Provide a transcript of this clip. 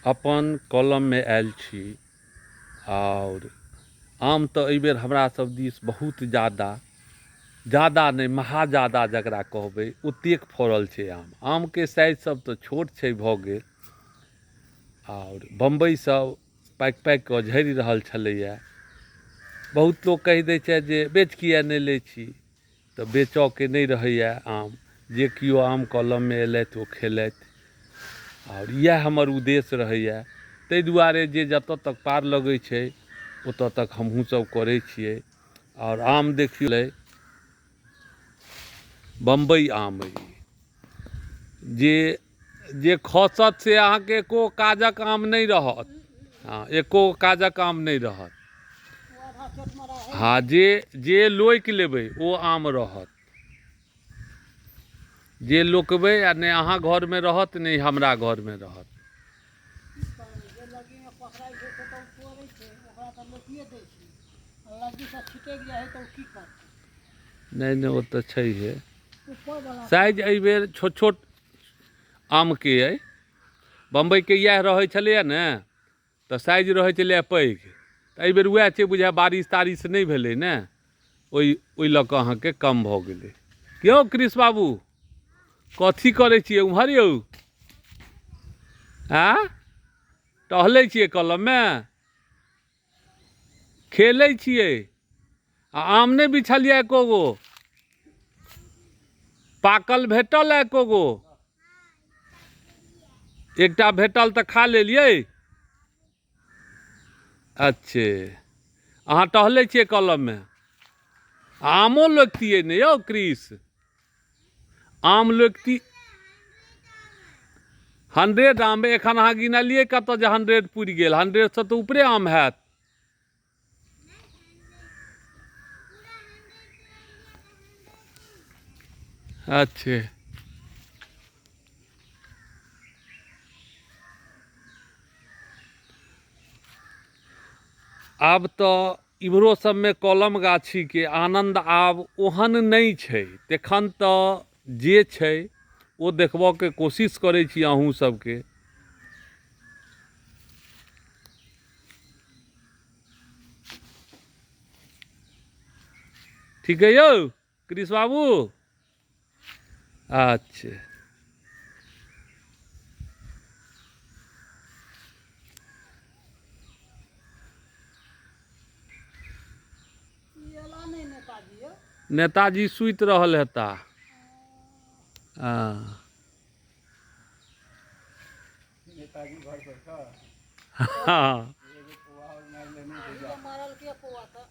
अपन कलममे आयल छी आओर आम तऽ एहिबेर हमरा सब दिस बहुत जादा जादा नहि महा जादा जकरा कहबै ओतेक फड़ल छै आम। आमके साइज सब तऽ छोट छै भऽ गेल आओर बम्बइ सब पाकि पाकि कऽ झड़ि रहल छलैया। बहुत लोक कहि दै छथि जे बेच किए नहि लै छी, तऽ बेचऽके नहि रहैया आम। जे केओ आम कलममे एलथि ओ खेलथि आओर इएह हमर उद्देश्य रहैया। ताहि दुआरे जे जतऽ तक पार लगै छै ओतऽ तक हमहूँ सब करै छियै। आओर आम देखियौ बम्बइ आम अइ जे जे खसत से अहाँके एको काजक आम नहि रहत। हँ, एको काजक आम नहि रहत। हँ, जे जे लोकि लेबै ओ आम रहत। जे लोकबै आ नहि अहाँ घरमे रहत नहि हमरा घरमे रहत। नहि नहि, ओ तऽ छैहे। साइज एहिबेर छोट छोट आमके अइ। बम्बइके इएह रहै छलैए ने, तऽ साइज रहै छलैए पैघ। तऽ एहिबेर उएह छै बुझाइ, बारिश तारिश नहि भेलै ने, ओहि लऽ कऽ अहाँके कम भऽ गेलै। यौ कृष्ण बाबू, कथी करै छियै उम्हर यौ? आँय, टहलै छियै कलममे, खेलै छियै आ आम नहि बिछलियै एको गो? पाकल भेटल एको गो? एकटा भेटल तऽ खा लेलियै। अच्छे, अहाँ टहलै छियै कलममे, आमो लोकितियै ने यौ कृष? आम लोकती 100 आम एखन अहाँ गिनलियै कतऽ जे 100 पुरि गेल? 100सँ तऽ ऊपरे आम हैत। अच्छे, आब तऽ इम्हरो सबमे कलम गाछीके आनन्द आब ओहन नहि छै। तखन तऽ जे छै ओ देखबऽके कोशिश करै छी अहूँ सबके। ठीक है यौ कृष्ण बाबू? अच्छे, नेताजी सुति रहल हेता। हँ, हँ।